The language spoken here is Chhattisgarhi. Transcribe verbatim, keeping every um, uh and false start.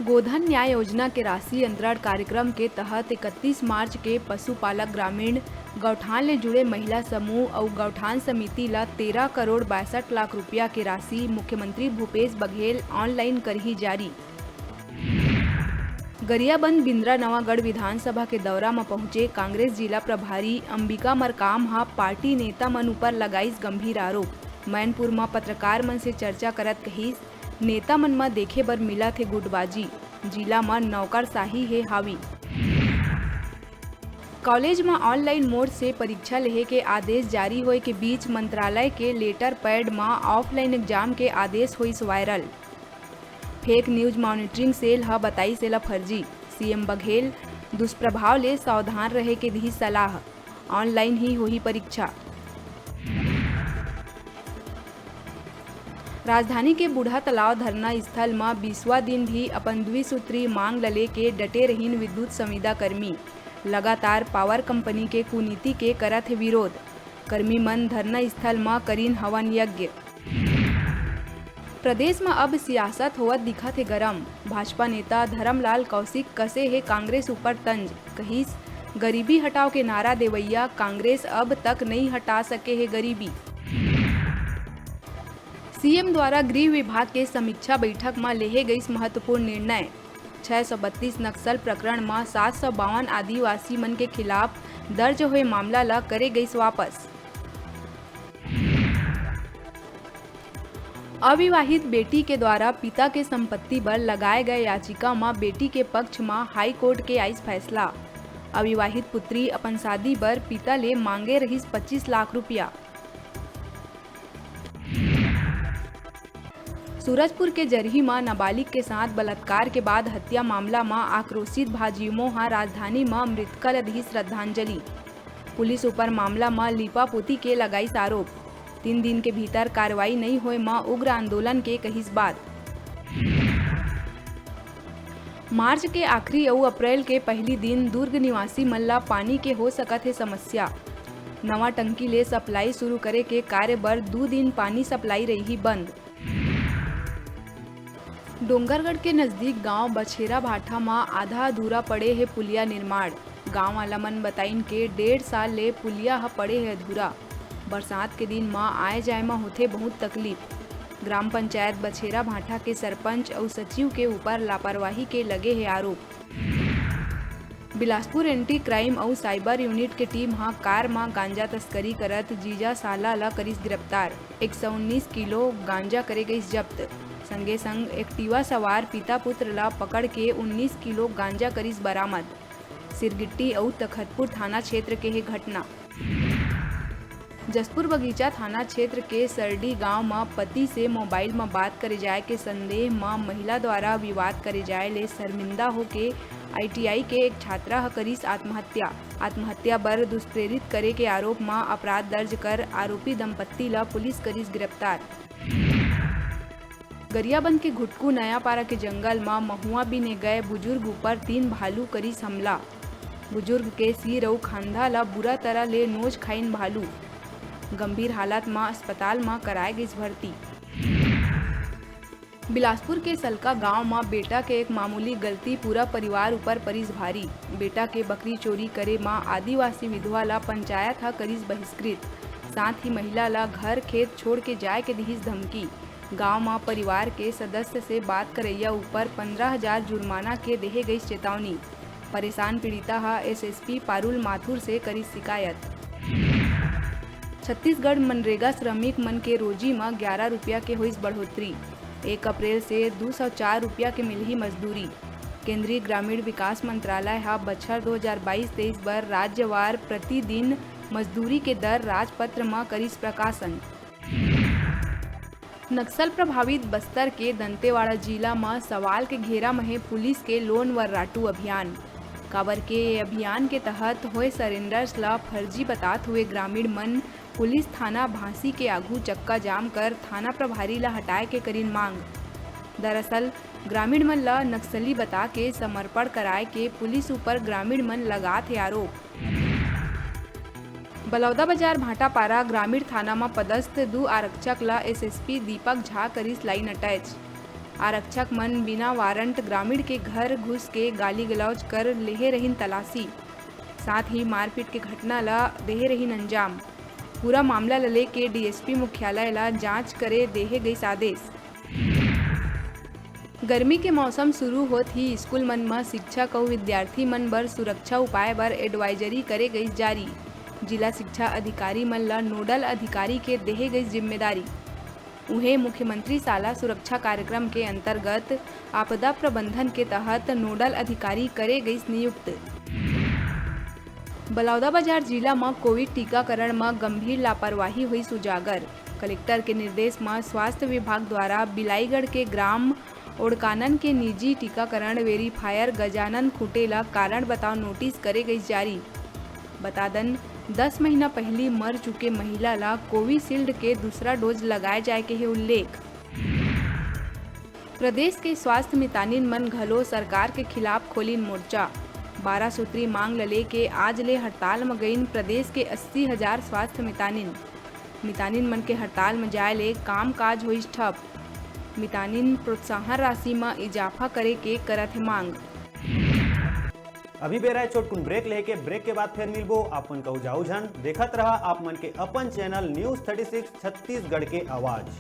गोधन न्याय योजना के राशि अंतरण कार्यक्रम के तहत इकतीस मार्च के पशुपालक ग्रामीण गौठान ले जुड़े महिला समूह अउ गौठान समिति ल तेरह करोड़ बासठ लाख रुपया के राशि मुख्यमंत्री भूपेश बघेल online करही जारी। गरियाबंद बिंद्रा नवागढ़ विधानसभा के दौरा म पहुंचे कांग्रेस जिला प्रभारी अंबिका मरकाम ह पार्टी नेता मन ऊपर लगाइस गंभीर आरोप। मैनपुर म पत्रकार मन से चर्चा करत कहिस, नेता मन म देखे बर मिलत हे गुटबाजी, जिला म नौकरशाही हे हावी। कॉलेज म online mode से परीक्षा लेहे के आदेश जारी होए के बीच मंत्रालय के letter pad म offline exam के आदेश होइस viral। Fake news monitoring cell ह बताइस एला फर्जी। सीएम बघेल दुष्प्रभाव ले सावधान रहे के दिही सलाह, online ही होही परीक्षा। राजधानी के बूढ़ा तालाब धरना स्थल म बीसवां दिन भी अपन द्विसूत्री मांग ल लेके डटे रहिन विद्युत संविदा कर्मी। लगातार पावर कंपनी के कुनीति के करत हे विरोध। कर्मी मन धरना स्थल म करिन हवन यज्ञ। प्रदेश म अब सियासत होवत दिखत हे गरम। भाजपा नेता धरमलाल कौशिक कसे हे कांग्रेस ऊपर तंज, कहिस, गरीबी हटाओ के नारा देवइया कांग्रेस अब तक नइ हटा सके हे गरीबी। सीएम द्वारा गृह विभाग के समीक्षा बैठक म लेहे गइस महत्वपूर्ण निर्णय। छह सौ बत्तीस नक्सल प्रकरण म सात सौ बावन आदिवासी मन के खिलाफ दर्ज होए मामला ल करे गइस वापस। अविवाहित बेटी के द्वारा पिता के संपत्ति बर लगाए गए याचिका म बेटी के पक्ष म हाई कोर्ट के आइस फैसला। अविवाहित पुत्री अपन शादी बर पिता ले मांगे रहिस पच्चीस लाख रुपया। सूरजपुर के जरही म नाबालिग के साथ बलात्कार के बाद हत्या मामला म आक्रोशित भाजयुमो ह राजधानी म मृतका ल दिही श्रद्धांजलि। पुलिस ऊपर मामला म लीपापोती के लगाइस आरोप। तीन दिन के भीतर कार्रवाई नइ होए म उग्र आंदोलन के कहिस बात। मार्च के आखिरी अउ अप्रैल के पहिली दिन दुर्ग निवासी मन ला पानी के हो सकत हे समस्या। नवा टंकी ले सप्लाई शुरू करे के कार्य बर दू दिन पानी सप्लाई रइही बंद। डोंगरगढ़ के नजदीक गांव बछेरा भाठा म आधा अधूरा पड़े हे पुलिया निर्माण। गांव वाला मन बताइन के डेढ़ साल ले पुलिया ह पड़े हे अधूरा। बरसात के दिन म आए जाए म होथे बहुत तकलीफ। ग्राम पंचायत बछेरा भाठा के सरपंच अउ सचिव के ऊपर लापरवाही के लगे हे आरोप। बिलासपुर एंटी क्राइम अउ साइबर यूनिट के टीम ह कार म गांजा तस्करी करत जीजा साला ल करिस गिरफ्तार। एक सौ उन्नीस किलो गांजा करे गइस जब्त। संगे संग एक्टिवा सवार पिता पुत्र ल पकड़ के उन्नीस किलो गांजा करिस बरामद। सिरगिट्टी अउ तखतपुर थाना क्षेत्र के हे घटना। जशपुर बगीचा थाना क्षेत्र के सरडी गांव म पति से मोबाइल म बात करे जाय के संदेह म महिला द्वारा विवाद करे जाय ले शर्मिंदा होके आईटीआई के एक छात्रा ह करिस आत्महत्या। आत्महत्या बर दुष्प्रेरित करे के आरोप म अपराध दर्ज कर आरोपी दंपत्ति ल पुलिस करिस गिरफ्तार। गरियाबंद के घुटकू नयापारा के जंगल म महुआ बीने गए बुजुर्ग ऊपर तीन भालू करिस हमला। बुजुर्ग के सिर अउ खांधा ल बुरा तरह ले नोच खाइन भालू। गंभीर हालत म अस्पताल म कराए गइस भर्ती। बिलासपुर के सलका गांव म बेटा के एक मामूली गलती पूरा परिवार ऊपर परिस भारी। बेटा के बकरी चोरी करे म आदिवासी विधवा ल पंचायत ह करिस बहिष्कृत। साथ ही महिला ल घर खेत छोड़ के जाए के दिहिस धमकी। गांव म परिवार के सदस्य से बात करइया ऊपर पंद्रह हजार जुर्माना के देहे गइस चेतावनी। परेशान पीड़िता ह एसएसपी पारुल माथुर से करिस शिकायत। छत्तीसगढ़ मनरेगा श्रमिक मन के रोजी म ग्यारह रुपया के होइस बढ़ोतरी। एक अप्रैल से दू सौ चार रुपया के मिलही मजदूरी। केंद्रीय ग्रामीण विकास मंत्रालय ह बछर दो हजार बाईस तेईस बर राज्यवार प्रतिदिन मजदूरी के दर राजपत्र म करिस प्रकाशन। नक्सल प्रभावित बस्तर के दंतेवाड़ा जिला म सवाल के घेरा म हे पुलिस के लोन वर्राटू अभियान। काबर के ये अभियान के तहत होए सरेंडर्स ल फर्जी बतात हुए ग्रामीण मन पुलिस थाना भांसी के आघू चक्का जाम कर थाना प्रभारी ल हटाए के करिन मांग। दरअसल, ग्रामीण मन ल नक्सली बता के समर्पण कराए के पुलिस ऊपर ग्रामीण मन लगात हे आरोप। बलौदाबाजार भाटापारा ग्रामीण थाना म पदस्थ दू आरक्षक ल एसएसपी दीपक झा करिस लाइन अटैच। आरक्षक मन बिना वारंट ग्रामीण के घर घुस के गाली गलौज कर लेहे रहिन तलाशी, साथ ही मारपीट के घटना ल देहे रहिन अंजाम। पूरा मामला ल लेके डीएसपी मुख्यालय ल जांच करे देहे गइस आदेश। गर्मी के मौसम शुरू होत ही स्कूल मन म शिक्षक अउ विद्यार्थी मन बर सुरक्षा उपाय बर एडवाइजरी करे गइस जारी। जिला शिक्षा अधिकारी मन ल नोडल अधिकारी के देहे गइस जिम्मेदारी। उहें, मुख्यमंत्री शाला सुरक्षा कार्यक्रम के अंतर्गत आपदा प्रबंधन के तहत नोडल अधिकारी करे गइस नियुक्त। बलौदाबाजार जिला म कोविड टीकाकरण म गंभीर लापरवाही होइस उजागर। कलेक्टर के निर्देश म स्वास्थ्य विभाग द्वारा बिलाईगढ़ के ग्राम ओड़कानन के निजी टीकाकरण वेरीफायर गजानन खुंटे ल कारण बताओ नोटिस करे गइस जारी। बता दन, दस महीना पहिली मर चुके महिला ल कोविशील्ड के दूसरा डोज लगाए जाए के हे उल्लेख। प्रदेश के स्वास्थ्य मितानिन मन घलो सरकार के खिलाफ खोलिन मोर्चा। बारह सूत्री मांग ल लेके आज ले हड़ताल म गइन प्रदेश के अस्सी हजार स्वास्थ्य मितानिन। मितानिन मन के हड़ताल म जाय ले कामकाज होइस ठप। मितानिन प्रोत्साहन राशि म इजाफा करे के करत हे मांग। अभी बेरा हे छोटकुन ब्रेक लेके, ब्रेक के बाद फेर मिलबो। आप मन कहू जाऊ झन, देखत रहा आप मन के अपन channel news thirty six Chhattisgarh के आवाज।